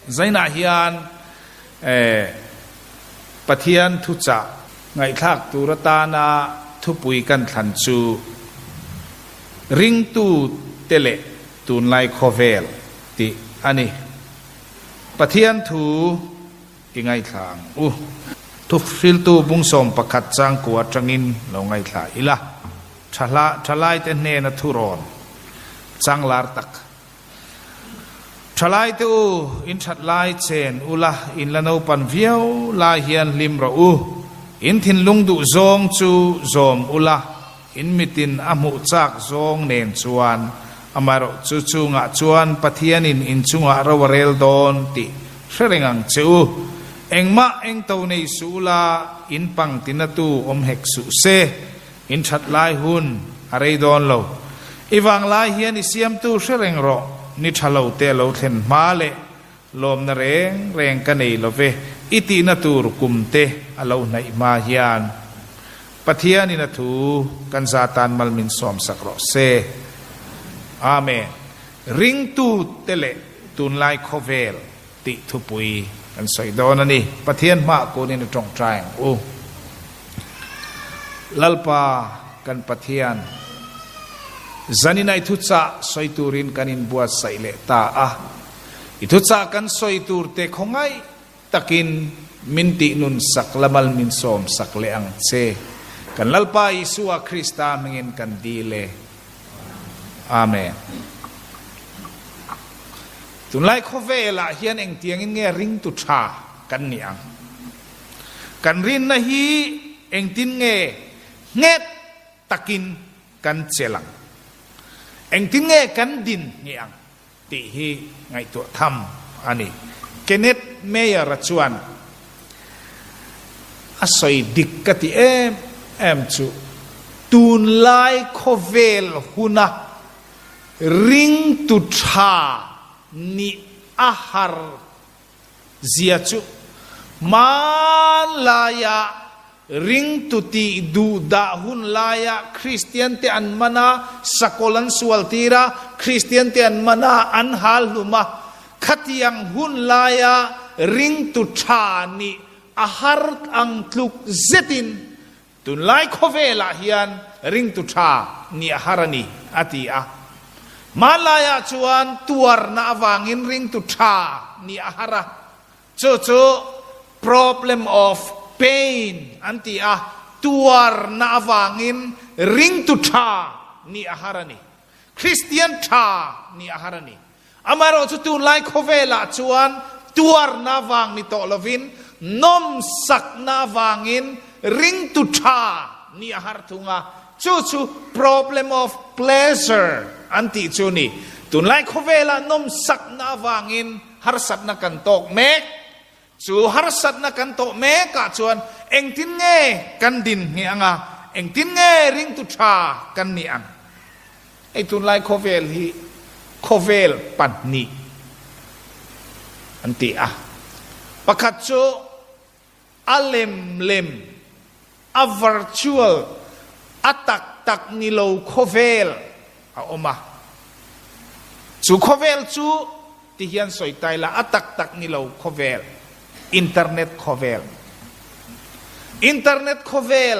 Zainah hian Pathian thuchah ngaihthlak tur atana thupui kan thlan chu Ringtute leh Tunlai Khawvel tih a ni. Pathian thu i ngaithla ang u. Thuhriltu bungsawm pakhat changkua atangin lo ngaithla ila. Thalaite hnena thurawn changlar tak. Thalaite u, in that lai chen ula, in la naupan viau lai hian hlim rawh u. In thinlung duh zawng chu zawm ula, in mitin a hmuh chak zawng nen chuan amaherawh chu chungah chuan Pathianin in chungah ro a rel dawn tih hre reng ang che u. Engmah engto nei suh ula, in pang tinatu awm hek suh se. In that lai hun a rei dawn lo. I vang lai hian i siamtu hre reng rawh, ni tha lo te a lo thlen hma leh lawmna reng reng ka nei lo ve, i tihna tur kum te a lo hnaih hma hian Pathianin a thu kan za tan mal min sawmsak rawh se. Amen. Ringtu te leh tunlai khawvel tih thupui kan sawi dawn a ni. Pathian hmah kunin a tawngtai ang u. Lalpa kan Pathian, zaninah i thuchah sawi turin kan inbuatsaih leh ta a. I thuchah kan sawi turte khawngaih takin min tihnun sak la mal min sawm sak leh ang che. Kan Lalpa Isua Krista hmingin kan dil e. Amen. Tunlai khawvelah hian engtiangin nge ringtu tha kan nih ang? Kan rinna hi engtin nge nghet takin kan chelh ang? Engtin nge kan din hnih ang tih hi ngaihtuah tham a ni. Kenneth Mayer-a chuan a sawi dik ka ti em em chu, Tunlai khawvel huna Ringtu tha nih a har zia chu hmanlaia ringtu tih duh dah hun laia Kristian te an man a, sakawlh an sual tir a, Kristian te an man a, an hal hlum a, khatiang hun laia ringtu tha nih a har ang tluk zetin Tunlai khawvelah hian ringtu tha nih a har a ni, a ti a. Hmanlaiah chuan tuarna avangin ringtu tha nih a har a, chu chu problem of pain an ti a, tuarna avangin ringtu tha nih a har a ni. Kristian tha nih a har a ni. Amaherawhchu tunlai khawvelah chuan tuarna vang ni tawh lovin nawmsakna vangin ringtu tha nih a har thung a, chu chu problem of pleasure an tih chu ni. Tunlai khawvelah nawmsakna vangin harsatna kan tawk mek. Chu harsatna kan tawh mekah chuan engtin nge kan din hnih ang a, engtin nge ringtu tha kan nih ang? Hei tunlai khawvel hi khawvel pahnih an ti a, pakhat chu a lem lem, a virtual, a tak tak ni lo khawvel a awm a, chu khawvel chu Ti hian sawi tai la, a tak tak ni lo khawvel, internet khawvel. Internet khawvel,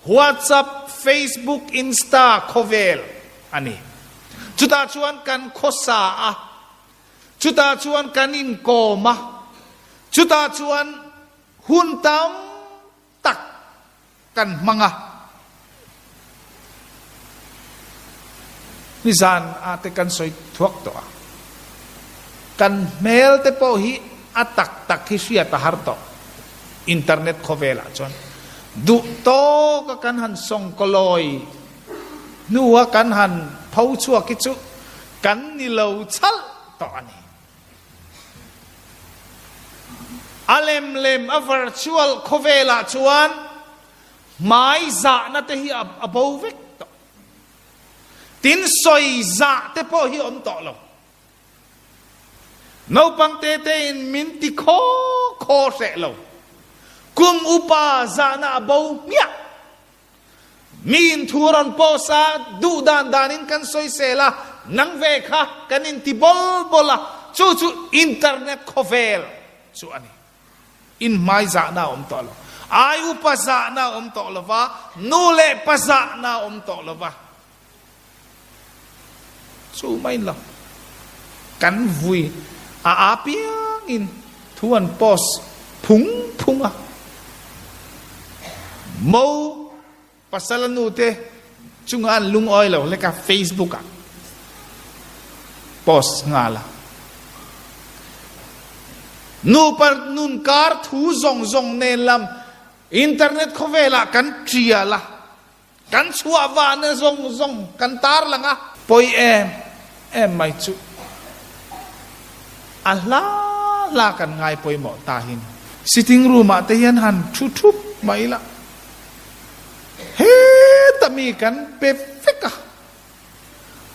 WhatsApp, Facebook, Insta khawvel a ni. Chutah chuan kan khawsa a, chutah chuan kan inkawm a, chutah chuan hun tam tak kan hmang a. Nizan ah te kan sawi thuak tawh a, kan hmel te pawh hi a tak tak hi hriat a har tawh. Internet khawvel ah chuan duh tawk a kan han sawngkawlawi hnu a kan han pho chhuak hi chu kan ni lo chalh tawh a ni. A lem lem a virtual khawvelah chuan hmai zahna te hi a bo vek tawh. Tin sawi zah te pawh hi awm tawh lo. Naupang te te in min ti khaw khaw hreh lo. Kum upa zahna a bo hmiah. Miin thu a rawn post a, duh dan danin kan sawisel a, nang ve kha kan inti bawl bawl a. Chu chu internet khawvel chu a ni. Inhmai zahna a awm tawh lo. Ai upa zahna a awm tawh lo va, nu leh pa zahna a awm tawh lo va. Chu mai lo. Kan vui a a piangin thu an post phung phung a. Mo pasal a nu te chunga an lungawi lo hlek a Facebook ah post nghal a. Nupa nun kar thu zawng zawng nen lam internet khawvelah kan tial a. Kan chhuah vahna zawng zawng kan tarlang a. Pawi em em mai chu a hla hla kan ngai pawimawh ta hi ni. Sitting room ah te hian han thu thup mai ila heta mi kan pe vek a,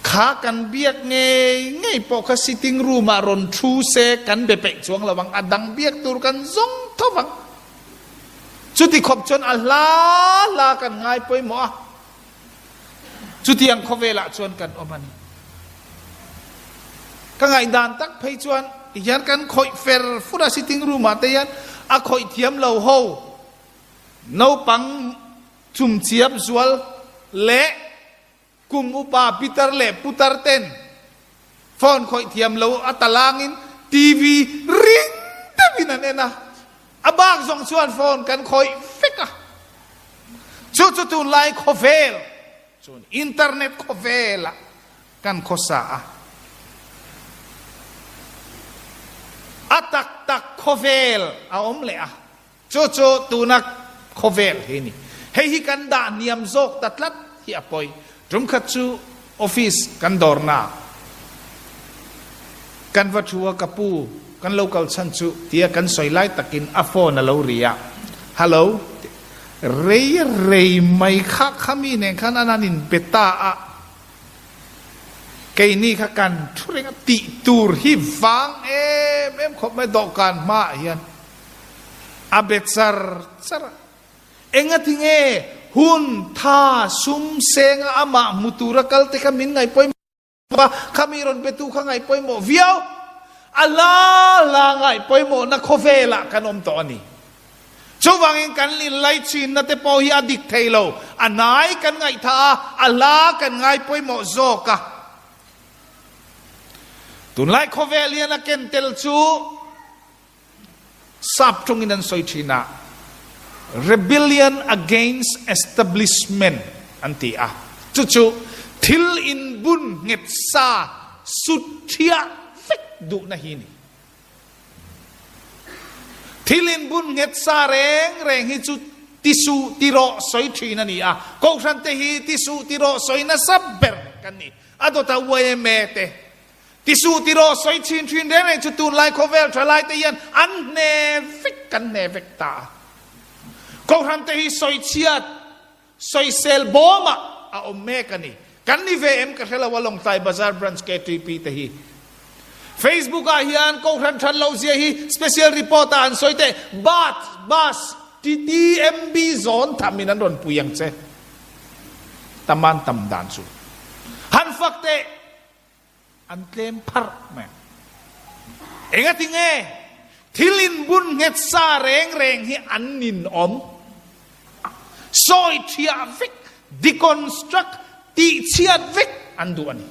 kha kan biak ngei ngei pawh kha sitting room ah rawn thu se kan be peih chuang lo ang, a dang biak tur kan zawng tho vang. Chuti khawp chuan a hla hla kan ngai pawimawh a, chutiang khawvelah chuan kan awm a ni. Ka ngaihdan tak phei chuan tihian kan khawih fer fur a, sitting room ah te hian a khawih thiam lo ho naupang chumchiap zual leh Kum upa pitar leh putar ten phone khawih thiam lo a talangin TV ring deuhin an en a, a bak zawng chuan phone kan khawih vek a. Chu chu tunlai khawvel chuan internet khawvelah kan khawsa a, a tak tak khawvel a awm leh a. Chu chu tuna khawvel hi a ni. Hei hi kan dah hniam zawk ta tlat hi a pawi. Tum khat chu office kan dawrna kan va thu a, ka pu kan lo kal chhan chu tia kan sawi lai takin a phone a lo ri a, Hello tih rei rei mai kha kha mi nen khan an han inbe ta a, keini kha kan thu reng a, tih tur hi vang em em khawp mai dawhkan hmaah hian. A be char char a. Engati nge hun tha sum senga amah hmu tura kal te kha min ngaih pawimawh a, khami rawn betu kha ngaih pawimawh viau. A hla hla ngaih pawimawhna khawvelah kan awm tawh a ni. Chuvangin kan inlaichinna te pawh hi a dik thei lo. A hnai kan ngaihthah a, a hla kan ngai pawimawh zawk a. Tunlai khawvel hian a ken tel chu. Sap tawngin an sawi thin a, Rebellion against establishment an ti a, chu chu thil inbun nghet sa sut thiah vek duhna hi a ni. Thil inbun nghet sa reng reng hi chu tisuh tirawh sawi thin a ni a, Kohhran te hi tisuh tirawh sawi nasa ber kan ni. A dawta yma te Tisuh tiraw sawi chin thin reng reng chu tunlai khawvel thalai te hian an hne vek kan hne vek ta a. Kohhran te hi sawi chhiat, sawisel bawmah a awm mek a ni. Kan ni ve em ka hre lo a Lawngtlai Bazar Branch KTP te hi. Facebook ah hian Kohhran that loh zia hi special report ah an sawi teh bat, bus, TMB zawn tham in an rawn pui ang che. Taman tam dan chu. Han fak teh! An tlem pharh mai ang. Engati nge thil inbun nghet sa reng reng hi an ninawm? Sawi thiah vek, deconstruct, tihchhiat vek an duh a ni.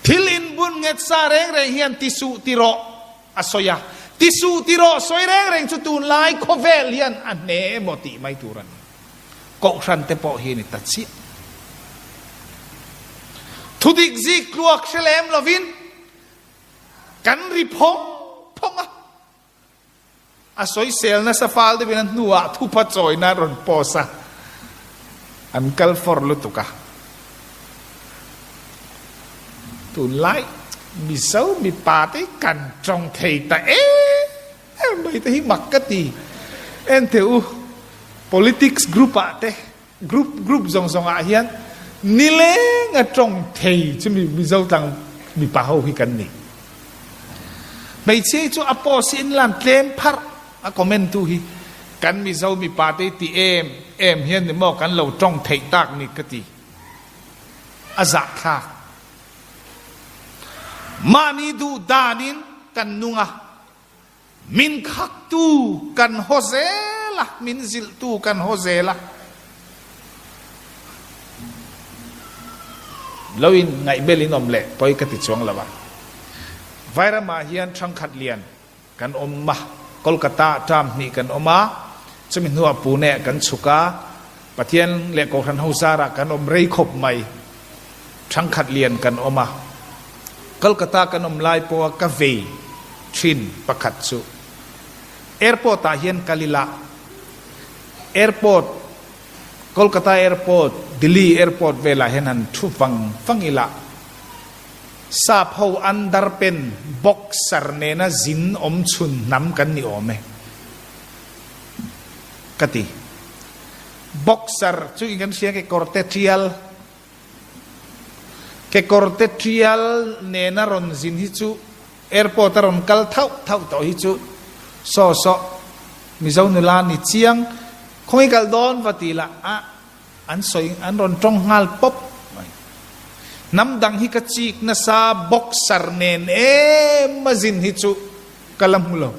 Thil inbun nghet sa reng reng hian ti suh ti rawh a sawi a, ti suh ti rawh sawi reng reng chu tunlai khawvel hian a hne emaw tih mai tur a ni. Kohhran te pawh hi a ni ta chiah. Thudik zik tluak hre lem lovin kan ri phawng phawng a. A sawisel nasa fal deuhin a hnuah thupha chawina an rawn post a, an kal fawr lutuk a. Tunlai Mizo mipa te hi kan tawng thei ta em em mai te hi mak ka ti. Enteh u, politics group ah te, group group zawng zawng ah hian nileng a tawng thei chu mi Mizo tlang mipa ho hi kan ni. Hmeichhia hi chu a post hi in lan tlem pharh a comment tu hi kan Mizo mipa te hi ti em em hian ni maw kan lo tawng theih tak ni ka ti. A zahthlak. Mahni duh danin kan nung a, min khaktu kan haw zel a, min zilhtu kan haw zel a. Lo in ngaihbel in awm leh pawi ka ti chuang lo a. Vairamah hian ṭhangkhat lian kan awm a, Kolkata ah term hnih kan awm a, chumi hnuah Pune ah kan chhuk a, Pathian leh Kohhran ho zarah kan awm rei khawp mai, ṭhangkhat lian kan awm a, Kolkata kan awm lai pawha ka vei ṭhin pakhat chu airport ah hian kal ila, airport, Kolkata airport, Delhi airport velah hian han ṭhu vang vang ila, Sap ho underpen boxer nena zin awm chhun hnam kan ni awm e ka ti. Boxer chu in kan hria kekawrte tial kekawrte tial nena rawn zin hi chu airport a rawn kal thauh thauh tawh hi chu saw saw Mizo nula ni chiang khawngi kal dawn va ti lah a An sawi an rawn tawng nghal pawp mai. Hnam dang hi ka chik nasa boxer nen em a zin hi chu ka la hmu lo.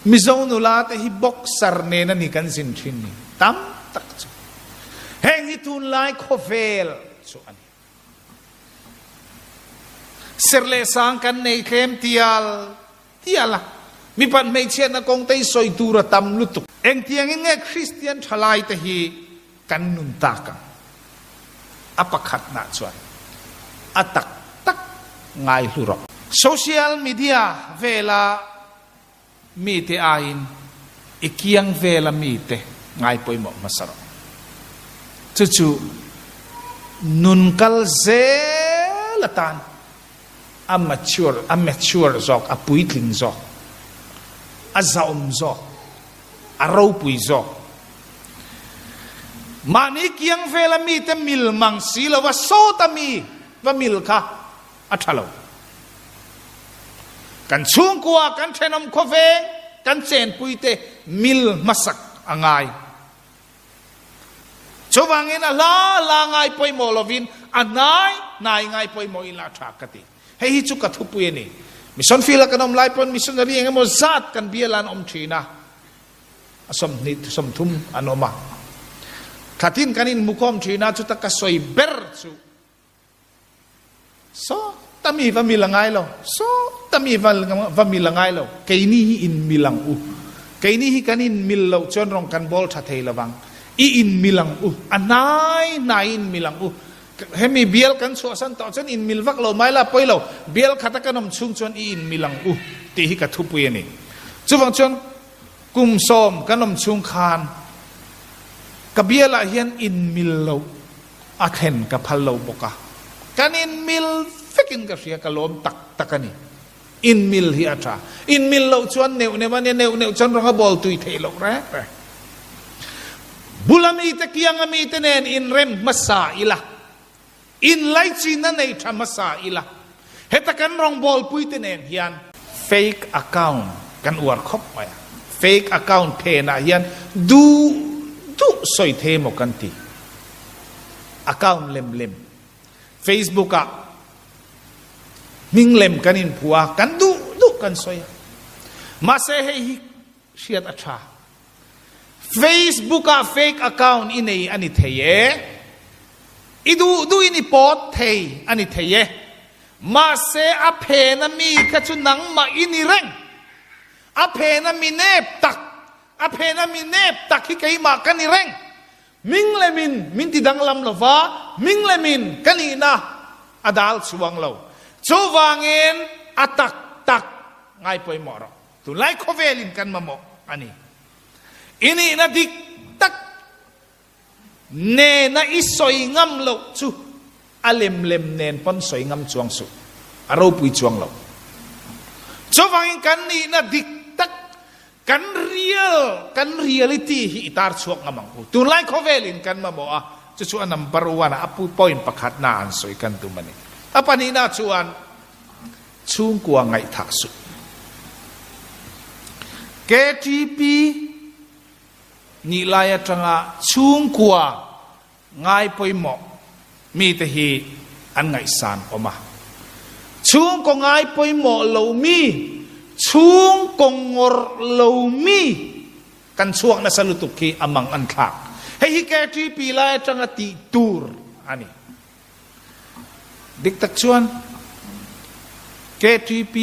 Mizo nula te hi boxer nen a ni kan zin thin ni tam tak chu. Heng hi tunlai khawvel chu a ni. Serh leh sang kan nei tlem tial tial a, mipat hmeichhiatna kawng te hi sawi tur a tam lutuk. Engtiangin nge Kristian thalai te hi kan nun tak ang? A pakhatnah chuan a tak tak ngai hlu rawh. Social media vela mite aiin i kiang vela mite ngai pawimawh hmasa rawh. Chu chu nun kal zel atan a mature, a mature zawk, a puitling zawk, a zahawm zawk, a ropui zawk. Mahni kiang vela mite mil mang si lova sawta mi va mil kha a tha lo. Kan chhungkua, kan thenawm khawveng, kan chenpuite mil hmasak a ngai. Chuvangin a hla hla ngai pawimawh lovin a hnai hnai ngai pawimawh ila a tha ka ti. Hei hi chu ka thupui a ni. Mission field a kan awm lai pawn missionary eng emaw zat kan bial an awm thin a, a 20 30 an awm a. Thlatin kan inhmukhawm thin a, chuta ka sawi ber chu Sawta mi va mil a ngai lo, sawta mi va va mil a ngai lo. Keini hi in mil ang u. Keini hi kan in mil loh chuan rawng kan bawl tha thei lovang. I in mil ang u. A hnai hnai in mil ang u. Hemi bial kan chhuahsan tawh chuan in mil vak lo mai la pawi lo. Bial khata kan awm chhung chuan i in mil ang u tih hi ka thupui a ni. Chuvang chuan kum sawm kan awm chhung khan ka bialah hian in mil loh A thlen ka phal lo bawk a, kan inmil vekin ka hria, ka lawm tak tak a ni. Inmil hi a tha. Inmil loh chuan neuh neuh a nia, neuh neuh chuan rawng a bawl tui theih loh reng reng. Bula mite kianga mite nen inrem hmasa ila, inlaichinna nei tha hmasa ila, heta kan rawngbawlpuite nen hian fake account kan uar khawp mai a, fake account phenah hian duh duh sawi thei maw kan ti. Account lem lem Facebook ah hming lem kan inphuah a, kan duh duh kan sawi a. Mahse hei hi hriat a tha. Facebook ah fake account i nei a ni thei e, i duh duh in i pawt thei a ni thei e, mahse a phena mi kha chu nangmah i ni reng. A phena mi nep tak, a phena mi nep tak hi keimah ka ni reng. Hming lemin min ti danglam lo va, hming lemin ka nihna a dal chuang lo. Chuvangin a tak tak ngai pawimawh rawh. Tunlai khawvelin kan mamawh a ni. I nihna dik tak nena i sawi ngam loh chu a lem lem nen pawn sawi ngam chuang suh. A ropui chuang lo. Chuvangin kan nihna dik tak, kan real, kan reality hi i tar chhuak ngam ang u. Tunlai khawvelin kan mamawh a, chu chu a number one a, a point pakhatna an sawi kan tum a ni. A pahnihna chuan, Chhungkua ngaihthah suh. KTP nih lai atanga chhungkua ngai pawimawh mite hi an ngaihsan awm a. Chhungkaw ngai pawimawh lo mi, chhungkaw ngawrh lo mi kan chhuak nasa lutuk hi a mang an thlak. Hei hi KTP lai atanga tih tur a ni. Dik tak chuan KTP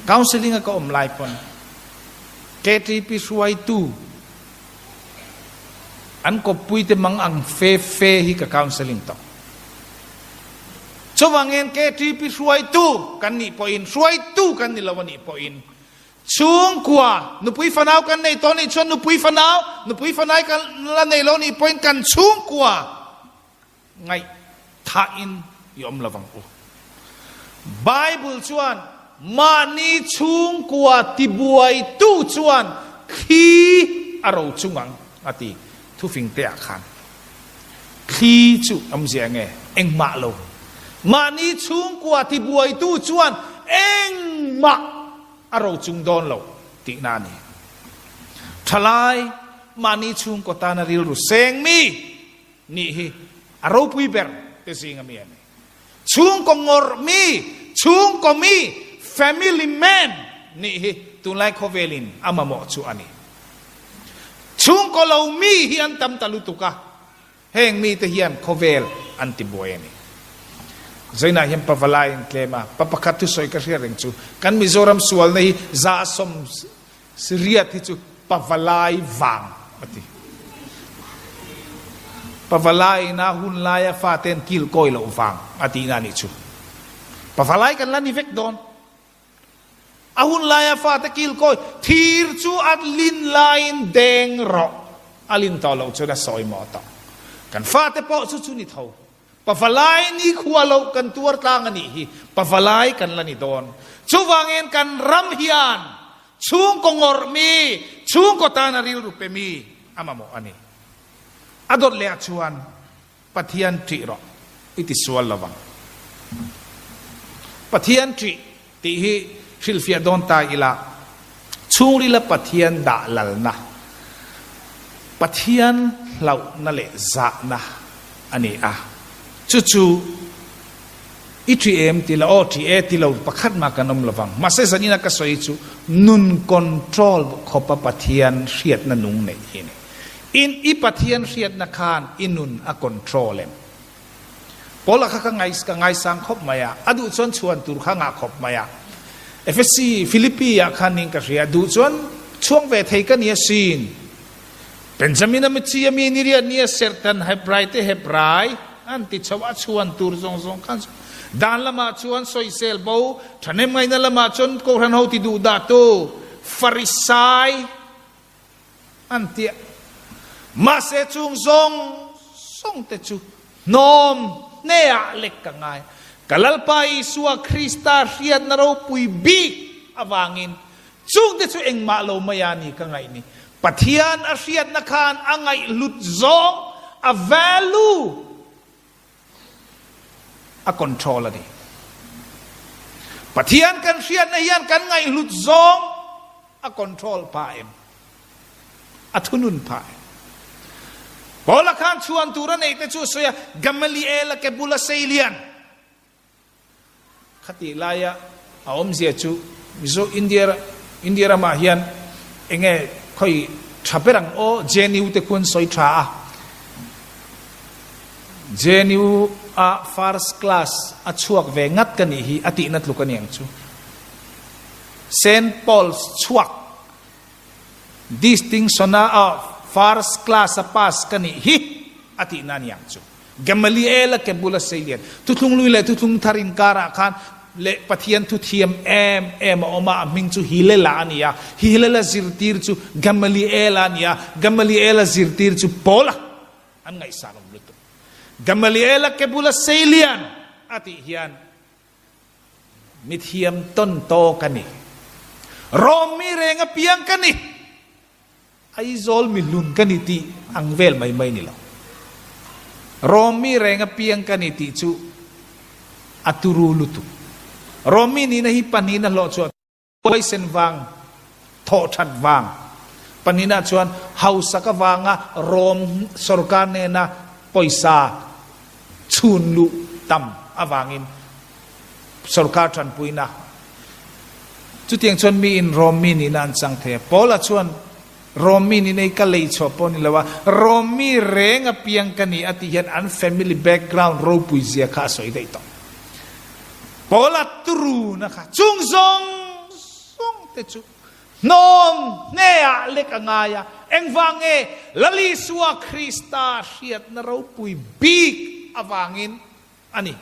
counselling a ka awm lai pawn KTP hruaitu An kawppuite mang ang fe fe hi ka counselling tawh. Chuvangin KTP hruaitu kan nih pawhin, hruaitu kan ni lo a nih pawhin, chhungkua, nupui fanau kan nei tawh nih chuan nupui fanau, nupui fanai kan la nei lo nih pawhin kan chhungkua ngaihthahin i awm lovang u. Bible chuan mahni chhungkua tibuaitu chuan thli a ro chung ang a ti. Thufing te ah khan thli chu awmzia enge? Engmah lo. Mahni chhungkua tibuaitu chuan engmah a ro chung dawn lo tihna a ni. Thalai mahni chhungkaw tana rilru seng mi Nih hi a ropui ber te zing ami a ni. Chhungkaw ngawrh mi, chhungkaw mi, family man, nih hi tunlai khawvelin a mamawh chu a ni. Chhungkaw lo mi hi an tam ta lutuk a, heng mite hian khawvel an ti buai a ni. Zainah hian pavalai an tlem a, pa pakhat thusawi ka hriat reng chu, kan Mizoram sualna hi 100 Siriat hi chu pavalai vang a ti. Pavalai ina hun laia fate an kil kawi loh vang a tihna a nih chu. Pavalai kan la ni vek dawn. A hun laia fate kil kawi thir chu a lin laiin deng rawh. A lin tawh loh chuan a sawi mawh tawh. Kan fate pawh chu chu ni tho. Pavalai ni khua loh kan tuar tlang a nih hi, pavalai kan la ni dawn. Chuvangin kan ram hian chhungkaw ngawrh mi, chhungkaw tana rilru pe mi a mamawh a ni. A dawt leh ah chuan Pathian ṭih rawh i ti sual lo vang. Pathian ṭih Tih hi hrilhfiah dawn ta ila, chhungrila Pathian dah lalna, Pathian hlauhna leh zahna a ni a. Chu chu i ṭi em ti la, aw ṭi e ti lo pakhat mah kan awm lovang. Mahse zanina ka sawi chu nun control khawpa Pathian hriatna nung neih hi a ni. In i Pathian hriatna khan i nun a control em? Paula kha ka ngai ka ngaisang khawp mai a, a duh chuan chhuan tur kha ngah khawp mai a. Efesi, Philippi ah khan ning ka hria, duh chuan chhuang ve thei ka ni asin. Benjamin a michi a mi ni riat ni a serhtan Hebrai te Hebrai an ti chho a, chhuan tur zawng zawng khan dan lamah chuan sawisel bo, thahnem ngaihna lamah chuan Kohhran ho ti duh dah tu Farisai, An tiah. Mahse chung zawng zawng te chu hnawm hneah lek ka ngai. Ka Lalpa Isua Krista hriatna ropui bik avangin chungte chu engmah lo mai a ni ka ngaih ni. Pathian a hriatna khan a ngaihhlut zawng, a value, a control a ni. Pathian kan hriatna hian kan ngaihhlut zawng a control pah em? A thunun phah em? Paula khan chhuan tur a neih te chu a sawi a, Gamaliel a ke bula seilian. Khatih laia a awmzia chu Mizo India India ramah hian enge khawi tha ber ang aw JNU te khu an sawi tha a, JNU a first class a chhuak ve ngat ka nih hi a tihna tluk a ni ang chu. Saint Paul's chhuak distinction a first class a pass ka nih hi a tihna a ni ang chu. Gamaliel a ke bula seilian thuthlung lui leh thuthlung thar inkarah khan leh Pathian thu thiam em em a awm a, a hming chu Hilela a ni a, Hilela zirtir chu Gamaliel a ni a, Gamaliel a zirtir chu Paula an ngaihsan awm lutuk. Gamaliel a ke bula seilian a tih hian mithiam tawn tawk a ni. Rom mi reng apiang ka ni. Aizawl mihlun ka ni tih ang vel mai mai ni lo. Rom mi reng apiang ka ni tih chu a turu lutuk. Rom mi nihna hi pahnihna hlawh chu a huaisen vang, thawh that vang. Pahnihna chuan hausak avanga Rom sorkar nena pawisa chhun luh tam avangin sorkar tanpuina chutiang chuan miin Rom mi nihna an chang thei a. Paula chuan Rom mi nihna hi ka lei chhuah pawh ni lo a, Rom mi reng a piang ka ni a tih hian an family background ropui zia kha a sawi daih tawh. Paula turuna kha chung zawng zawng te chu Hnawm hneah lek a ngai a, engvang nge Lal Isua Krista hriatna ropui bik avangin a ni.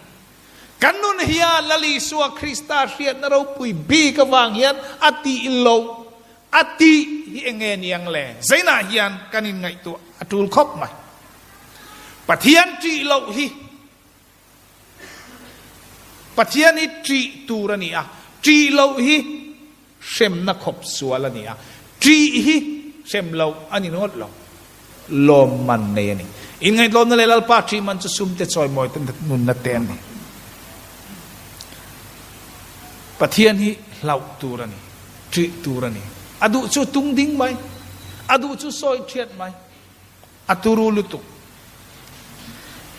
Kan nun hian Lal Isua Krista hriatna ropui bik avang hian a tih loh, a tih hi enge niang le? Zeinah hian kan inngaihtuah a tul khawp mai. Pathian ṭih loh hi Pathian hi ṭih tur a ni a, ṭih loh hi hremna khawp sual a ni a, ṭih hi hrem loh a ni ngawt lo, lawmman nei a ni. Inngaihtlawmna leh Lalpa ṭih man chu sumte chawimawi te nunna te an ni. Pathian hi hlauh tur a ni, ṭih tur a ni. A duh chu tung ding mai, a duh chu sawi ṭhiat mai. A turu lutuk.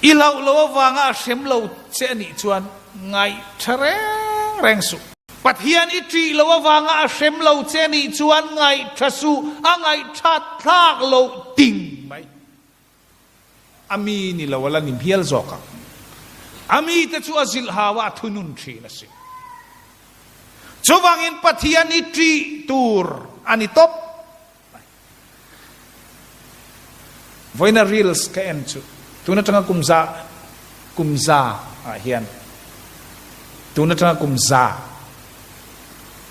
I hlauh lo avanga a hrem lo che a nih chuan ngaih tha reng reng suh. Pathian i ṭih lo avanga a hrem lo che a nih chuan ngaih tha suh, a ngaih that thlak loh ting mai. A mi ni lo a la ni hmial zawk ang. A mite chu a zilh hau a, a thunun ṭhin a si. Chuvangin Pathian i ṭih tur a ni tawp. Vawiina reels ka en chu tun atanga kum za kum za ah hian tun atanga kum za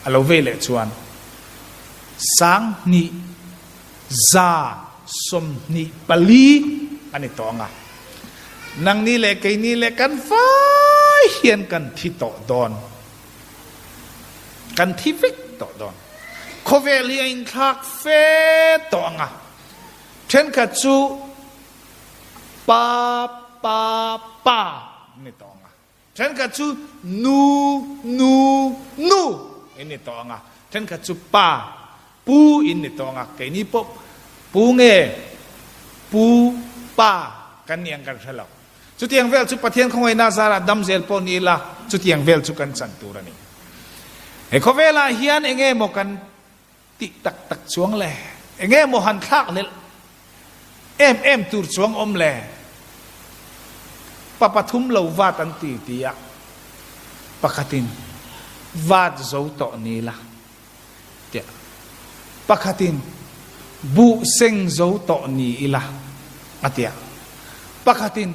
a lo vei leh chuan 20 124 a ni tawh ang a. Nangni leh keini leh kan vai hian kan thi tawh dawn. Kan thi vek tawh dawn. Khawvel hi a inthlak fe tawh ang a. Thenkhat chu pa, pa, pa an ni tawh ang a. Thenkhat chu nu, nu, nu in ni tawh ang a. Thenkhat chu pa, pu in ni tawh ang a. Keini pawh pu nge pu, pa kan ni ang kan hre lo. Chutiang vel chu Pathian khawngaihna zarah dam zel pawh ni ila, chutiang vel chu kan chan tur a ni. He khawvelah hian enge maw kan tih tak tak chuang le? Enge maw han thlak hlelh em em tur chuang awm le? Pa pathum lo vat an ti ti a, pakhatin vat zo tawh ni la. Tiah pakhatin buh seng zo tawh ni ila a ti a, pakhatin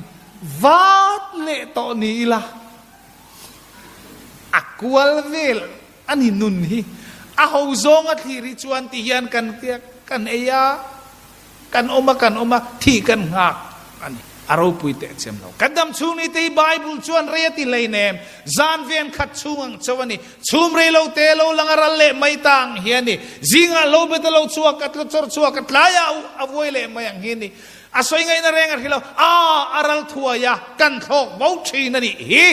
vat leh tawh ni ila a kual vel a ni nun hi a ho zawng a thlir hi chuan ti hian kan tia kan ei a. Kan awm a, kan awm a, thih kan nghak a ni. A ropui teh chem lo. Kan dam chhung ni te hi Bible chuan rei a ti hleinem. Zan ven khat chhung ang chauh a ni. Chhum rei lo te lo lang a ral leh mai ta ang hi a ni. Zingah lo bet a lo chhuak a, tla chawr chhuak a, tlaiah a vuai leh mai ang hi a ni. A sawi ngaihna reng a hri lo. A, a ral thuai a, kan thlawk bo thin a nih hi.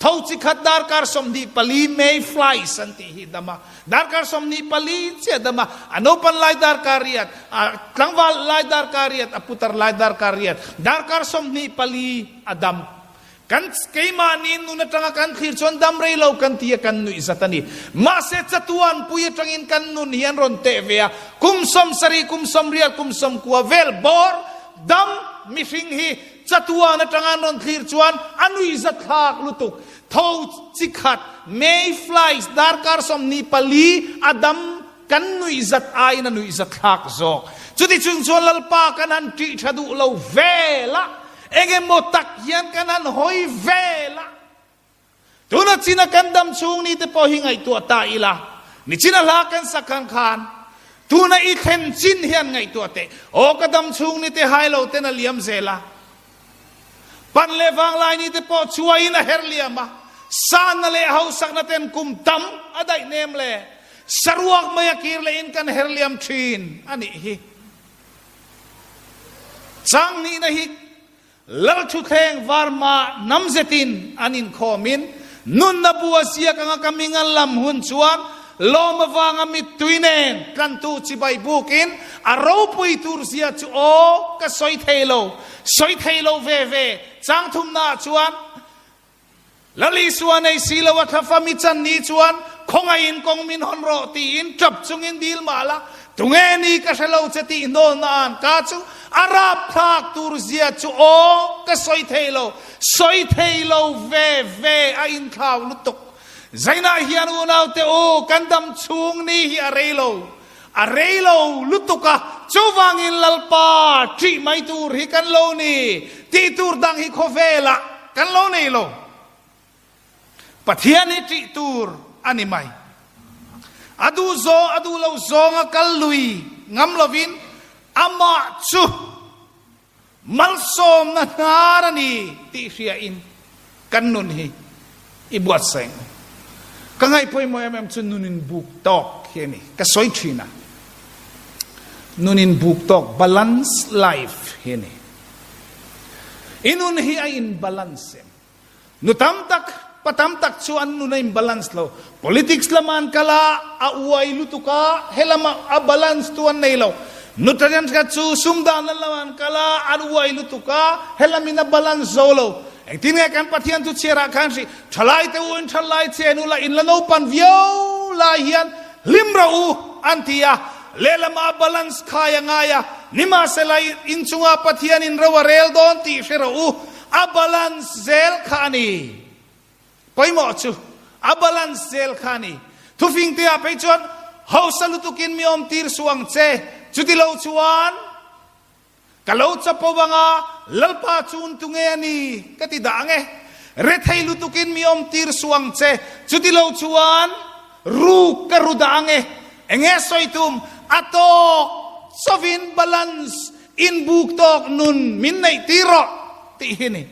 Tho chi khat darkar 24 May flies an tih hi dam a, darkar 24 chiah dam a, a naupan lai darkar riat, a tlangval lai darkar riat, a putar lai darkar riat, darkar 24 a dam. Kan keimahni nun atanga kan thlir chuan dam rei lo kan ti a, kan nuih zat a ni. Mahse chatuan pui atangin kan nun hi an rawn teh ve a, kum 70, kum 80, kum 90 vel bawr dam mihring hi Chatuan atanga an rawn thlir chuan a nuihzathlak lutuk. Tho chi khat, mayflies, darkar 24 a dam kan nuihzat aiin a nuihzathlak zawk. Chuti chung chuan Lalpa kan han ṭih ṭha duh lo vel a, engemaw tak hian kan han hawi vel a. Tuna china kan dam chhung ni te pawh hi ngaihtuah ta ila, nichina hla kan sak ang khan tuna i thlen chin hian ngaihtuah teh. Aw ka dam chhung ni te hai lo ten a liam zel a, pan leh vanglai ni te pawh chuaiin a her liam a, sanna leh hausakna ten kum tam a daih nem le, saruak mai a kir lehin kan her liam thin a nih hi. Chang nihna hi Lalthutthleng varma hnam zetin an inkhawmin nunna bu a ziak anga ka ming an lam hun chuan lawm avanga mittui nen tlantu chibai bukin a ropui tur zia chu aw ka sawi thei lo, sawi thei lo ve ve. Changthumnaah chuan. Lal Isua nei si lo a thlafa mi chan ni chuan khawngaihin kawng min hawn rawh tiin tap chungin dil mah la, tunge ni ka hre lo che tih hnawlna an ka chu a rapthlak tur zia chu aw ka sawi thei lo, sawi thei lo ve ve a inthlau lutuk. Zainah hian unaute u kan dam chhung ni hi a rei lo, a rei lo lutuk a, chuvangin Lalpa ṭih mai tur hi kan lo ni, tih tur dang hi khawvelah kan lo nei lo. Pathian hi ṭih tur a ni mai. A duh zawng, a duh lo zawnga kal lui ngam lovin amah chu Malsawmna hnar a ni tih hriain kan nun hi i buatsaih ang u. Ka ngaih pawimawh em em chu nun in buk tawk hi a ni. Ka sawi thin a, nun in buk tawk, balance life, hi a ni. I nun hi a in balance em? Nu tam tak, pa tam tak chu an nun a in balance lo. Politics lama an kal a, a uai lutuk a, helama a balance tu an nei lo. Nu thenkhat chu sumdan lama an kal a, an uai lutuk a, helamin a balance zo lo. Engtin nge kan Pathian chu chhiarah khan hrih, Thalai te u in thalai chen ula in la naupan viau lai hian hlim rawh u an ti a, lehlamah a balance khai a ngai a, nimahsela inchungah Pathian in ro a rel dawn tih hre rawh u. A balance zel kha a ni. Pawimawh chu a balance zel kha a ni. Thufing te ah phei chuan hausa lutukin mi awm tir suh ang che, chuti lo chuan ka lo chapo anga Lalpa chu un tunge a ni ka ti dah ang e. Rethei lutukin mi awm tir suh ang che, chuti lo chuan ruk ka ru dah ang e. Enge sawi tum? A tawk chawin balance Inbuk tawk nun min neih tir rawh tih hi ni.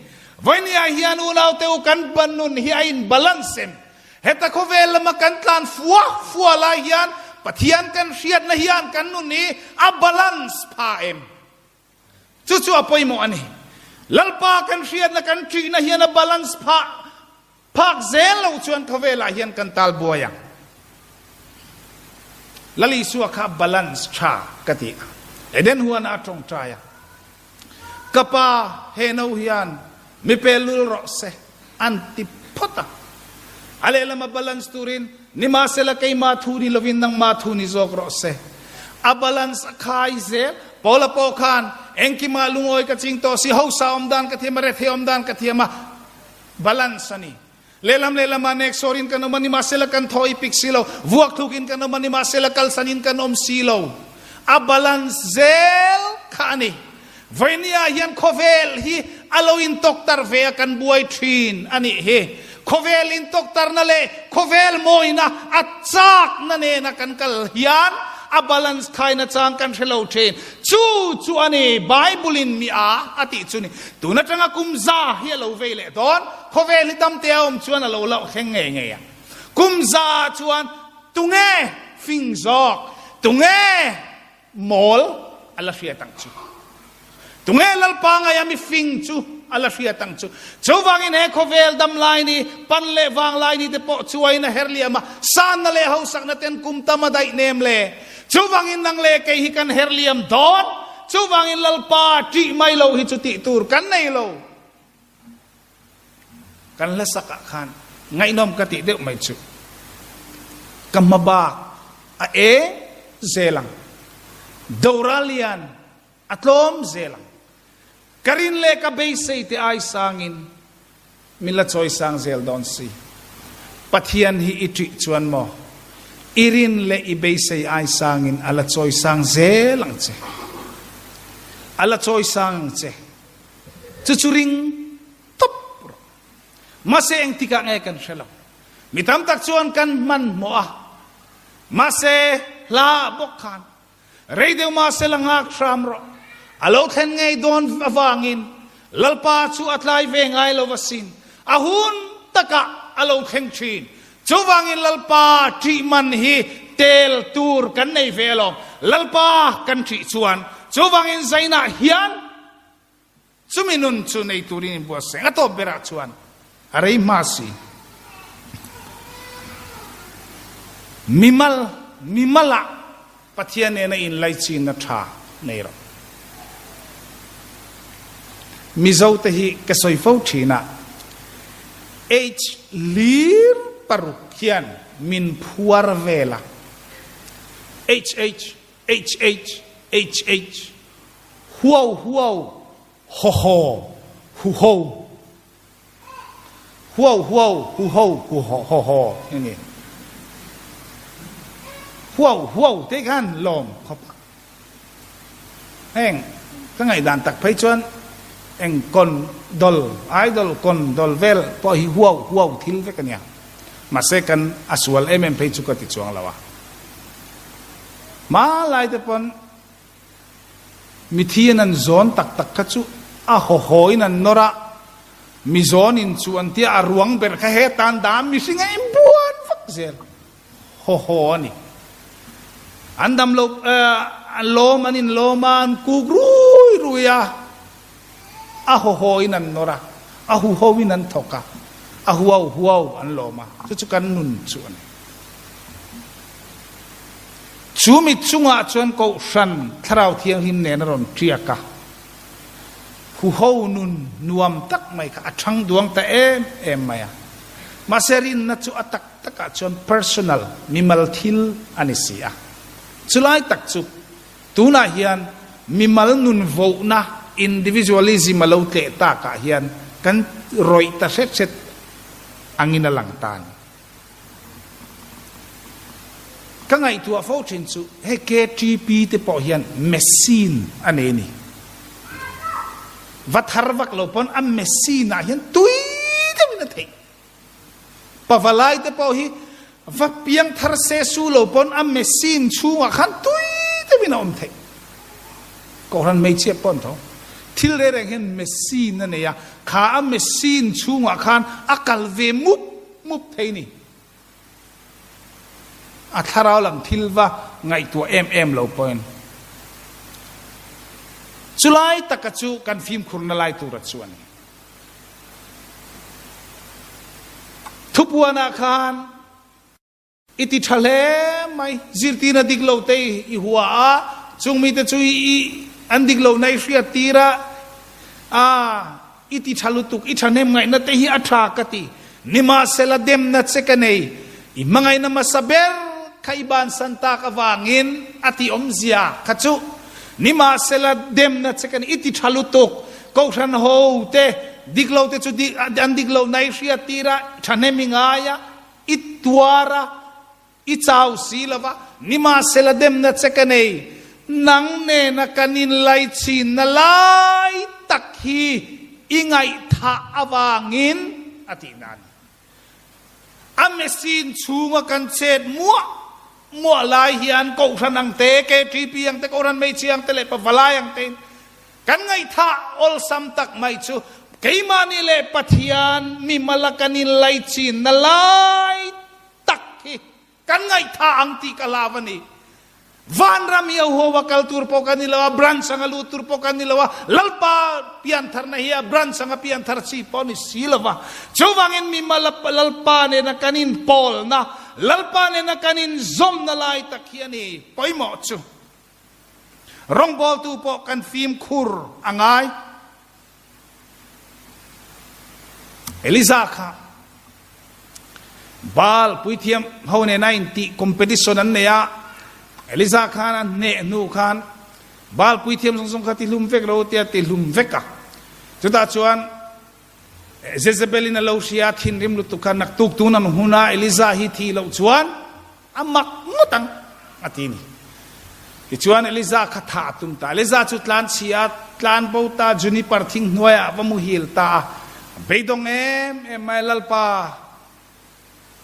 Vawinia hian unaute u kan ban nun hi a in balance em? Heta khawvel lama kan tlan fua fua lai hian Pathian kan hriatna hian kan nun hi a balance pha em? Chu chu a pawimawh a ni. Lalpa kan hriatna kan ṭihna hian a balance phah Phak zel lo chuan khawvelah hian kan tal buai ang. Lal Isua kha balance tha ka ti a. Eden huanah a tawngtai a. Ka pa he no hian mi pe lul rawh se an ti phawt a. A lehlam a balance turin nimahsela keima thu ni lovin nangma thu ni zawk rawh se. A balance a khai zel. Paula pawh khan engkimah lungawi ka ching tawh si, hausa awm dan ka thiam a, rethei awm dan ka thiam a, Balance a ni. Lehlam lehlam ah neksawr in kan awm a, nimahsela kan thaw i pik si lo. Vuak thluk in kan awm a, nimahsela kalsan in kan awm si lo. A balance zel kha a ni. Vawinia ah hian khawvel hi a lo in tawktar ve a kan buai thin a nih hi. Khawvel in tawktarna leh khawvel mawina a chakna nena kan kal hian a balance khaina chang kan hre lo thin. Chu chu a ni Bible in mi a a tih chu ni. Tun atanga kum za hi a lo vei leh dawn, khawvel hi damte a awm chuan a lo loh thleng ngei ngei ang. Kum za ah chuan tunge fing zawk, tunge mawl a la hriat ang chu. Tunge Lalpa ngaia mi fing chu a la hriat ang chu. Chuvangin he khawvel dam lai ni, pan leh vang lai ni te pawh chuaiin a her liam a, sanna leh hausakna ten kum tam a daih nem le. Chuvangin nang leh kei hi kan her liam dawn. Chuvangin Lalpa ṭih mai lo hi chu tih tur kan nei lo. Kan hlasak ah khan ngaihnawm ka tih deuh mai chu ka hmabak a eng zel ang. Doral lian A tlawm zel ang. Ka rin leh ka beisei te ai sangin min la chawi sang zel dawn si. Pathian hi i ṭih chuan maw i rin leh i beisei ai sangin a la chawi sang zel ang che. A la chawi sang ang che. Chu chu ring tawp rawh. Mahse engtikah nge kan hre lo. Mi tam tak chuan kan hmanhmawh a. Mahse hla bawk khan Rei deuh mahse la nghak hram rawh. A lo thlen ngei dawn avangin Lalpa chu a tlai ve ngai lo asin. A hun takah a lo thleng thin. Chuvangin Lalpa ṭih man hi tel tur kan nei ve alawm. Lalpa kan ṭih chuan chuvangin zainah hian Chumi nun chu nei turin inbuatsaih a tawp berah chuan a rei hma si. Mimal, mimalah Pathian nena inlaichinna tha nei rawh. Mizote hi ka sawi fo thin a. H lir paruk hian min phuar vel a. H H H H H H Huau huau haw haw hu ho Huau huau hu ho hu haw haw a ni. Huau huau te khan lawm khawp a. Heng ka ngaihdan tak phei chuan eng kawn dol, idol kawn dol vel pawh hi huau huau thil vek a nia. Mahse kan a sual em em phei chu ka ti chuang lo a. Hmalai te pawn mithi an an zawn tak tak kha chu a haw haw in an nawr a, mi zawn in chu an tia a ruang ber kha hetan dah mihring a inbuan vak zel. Haw haw a ni. An dam lo an lawm an inlawm a, an kuk rui rui a, a haw haw in an nawr a, a hu ho in an thawk a, a huau huau an lawm a, chu chu kan nun chu a ni. Chu mi chungah chuan Kohhran Thlarau Thianghlim nen a rawn tiak a, Huho nun nuam tak mai kha a thang duang ta em em mai a. Mahse rinna chu a tak takah chuan personal, mimal thil a ni si a. Chulai tak chu tunah hian mimal nun vohna, individualism, a lo tleh takah hian kan rawih ta hret hret angin a lang ta a ni. Ka ngaihtuah fo thin chu hei KTP te pawh hian machine a nei a ni. Va thar vak lo pawn a machine ah hian tui deuhin a theih. Pavalai te pawh hi va piang thar se su lo pawn a machine chhungah khan tui deuhin a awm theih. Kohhran hmeichhia pawh an tho. Thil reng reng hian machine a nei a, kha a machine chhungah khan a kal ve mup mup thei ni. A thlarau lam thil va ngaihtuah em em lo pawhin chulai taka chu kan fimkhurna lai tura chu a ni. Thupuanah khan i ti tha hle mai, zirtirna dik lo te i hua a, chung mite chu i an dik lohna i hriat tir a, a i ti tha lutuk, i thahnem ngaihna te hi a tha ka ti, nimahsela demna che ka nei, i hmangaihna hmasa ber kha i bansan tak avangin a ti awmzia kha chu, nimahsela demna che ka nei, i ti tha lutuk, Kohhran ho te dik lo te chu an dik lohna i hriat tir a, thahnem i ngai a, i tuar a, i chau si lo va, nimahsela demna che ka nei, nang nena kan inlaichinna lai tak hi i ngaihthah avangin a tihna a ni. A machine chhunga kan chet muah muah lai hian Kohhran ang te, KTP ang te, Kohhran Hmeichhia ang te leh Pavalai ang tein kan ngaihthah awlsam tak mai chu keimahni leh Pathian mimala kan inlaichinna lai tak hi kan ngaihthah ang tih ka hlau a ni. Vanram hi a huau a kal tur pawh kan ni lo a, branch anga lut tur pawh kan ni lo a, Lalpa piantharna hi a branch anga pianthar chi pawh a ni si lo va. Chuvangin mimala Lalpa nena kan inpawlna, Lalpa nena kan inzawmna lai tak hi a ni pawimawh chu. Rawngbawltu pawh kan fimkhur a ngai. Eliza kha Baal puithiam ho nena intih competition an nei a, Eliza khan a hneh hnu khan Baal puithiam zawng zawng kha ti hlum vek lo tia ti hlum vek a. Chutah chuan Jezebel in a lo hria a, thinrim lutuk kha naktuk tun ang huna Eliza hi thih loh chuan A mak ngawt ang, a ti ni. Tichuan Eliza kha thah a tum ta. Eliza chu tlan chhi a, tlan bo ta, juniper thing hnuaiah a va muhil ta a. A beidawng em em mai, Lalpa,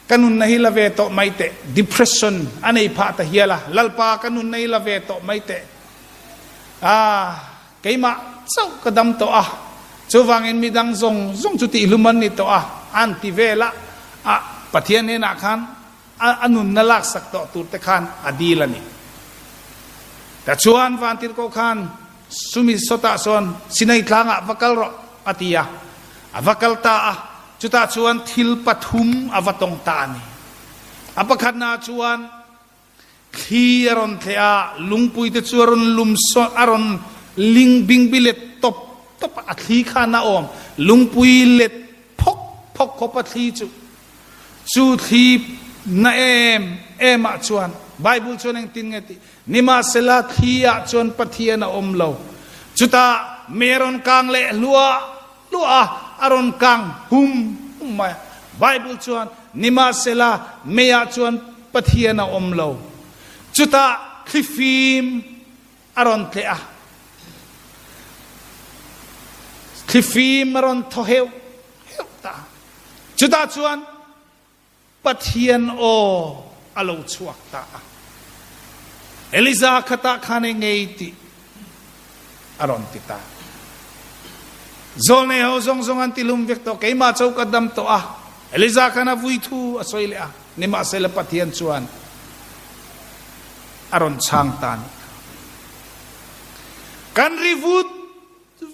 ka nunna hi la ve tawh mai teh. Depression a nei phah ta hial a, Lalpa, ka nunna hi la ve tawh mai teh. Ah, keimah chauh ka dam tawh a, chuvangin midang zawng zawng chu tihlum an ni tawh a, an ti vel a. Ah, Pathian hnenah khan a nunna laksak tawh tur te khan a dil a ni. Tichuan Vantirhkoh khan chumi sawtah sawn Sinai tlangah va kal rawh a ti a, a va kal ta a, chutah chuan thil pathum a va tawng ta a ni. A pakhatnaah chuan thli a rawn thleh a, lungpui te chu a rawn lum sawn, a rawn ling bingbi let tawp tawp a, a thli khan a awm, lungpui let phawk. phawk khawp a thli chu. Chu thli na em em ah chuan Bible chuan engtin nge tih? Nimahsela thli ah chuan Pathian a awm lo. Chutah mei a rawn kang leh hluah hluah a, a rawn kang hum hum mai a. Bible chuan nimahsela mei ah chuan Pathian a awm lo. Chutah thlifim a rawn tleh a, thlifim a rawn thaw heuh heuh ta a. Chutah chuan Pathian aw a lo chhuak ta a. Eliza khatah khan ei ngei tih a rawn ti ta. Zawlnei ho zawng zawng an ti hlum vek tawh, keimah cho ka dam tawh a. Eliza khan a vui thu a sawi leh a, nimahsela Pathian chuan a rawn chhang ta a nih kha. Kan ri vut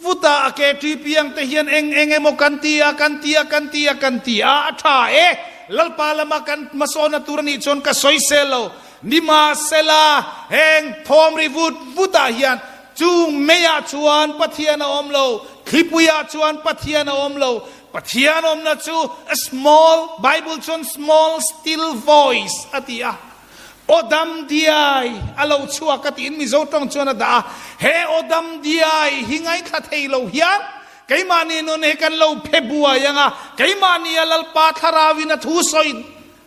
vut a, a ke ṭi piang te hian eng eng emaw kan ti a, kan ti a, kan ti a, kan ti a, a ṭha e. Lalpa lama kan hmasawna tur a nih chuan ka sawisel lo. Nimahsela, heng thawm ri vut vutah hian chung meiah chuan Pathian a awm lo, thlipuiah chuan Pathian a awm lo. Pathian awmna chu a small, Bible chuan small still voice a ti a. Aw dam diai a lo chhuak a tiin Mizo tawng chuan a dah a. He aw dam diai hi ngaithla thei lo hian keimahni nun hi kan lo phe buai ang a, keimahni a Lalpa thlarauin a thu sawi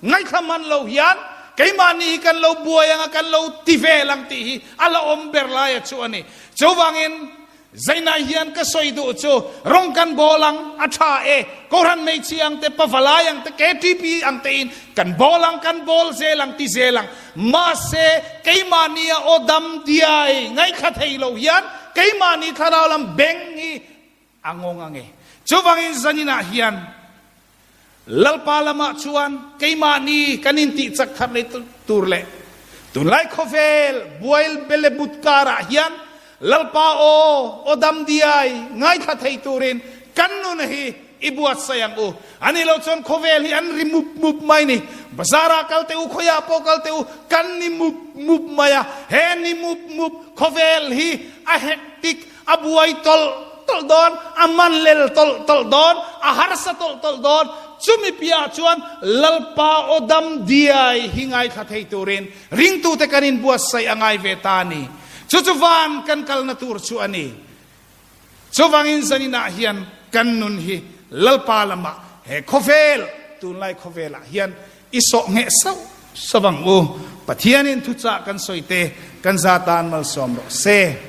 ngaithla hman lo hian keimahni hi kan lo buai ang a, kan lo ti vel ang tih hi a la awm ber laia chu a ni. Chuvangin Zainah hian ka sawi duh chu rawng kan bawl ang a tha e, Kohhran hmeichhia ang te, pavalai ang te, KTP ang te in kan bawl ang, kan bawl zel ang ti zel ang. Mahse keimahni a aw dam diai ngaithla thei lo hian keimahni thlarau lam beng hi a ngawng ang e. Chuvangin zaninah hian Lalpa lamah chuan keimahni kan intih chak thar leh tur leh tunlai khawvel buai bele but karah hian Lalpa aw, aw dam diai ngaithla thei turin kan nun hi i buatsaih ang u. A nih loh chuan khawvel hi an ri mup mup mai ni. Bazarah kal teh u, khawiah pawh kal teh u, kan ni mup mup mai a. He ni mup mup khawvel hi a hektik, A buai tawlh tawlh dawn, a man lel tawlh tawlh dawn, a harsa tawlh tawlh dawn. Chumi piahah chuan Lalpa aw dam diai hi ngaithla thei turin ringtute kan inbuatsaih a ngai ve ta a ni. Chu chu van kan kalna tur chu a ni. Chuvangin zaninah hian kan nun hi Lalpa lamah he khawvel, tunlai khawvelah hian I sawh ngheh sauh sauh ang u. Pathianin thuchah kan sawi te kan za tan malsawm rawh se.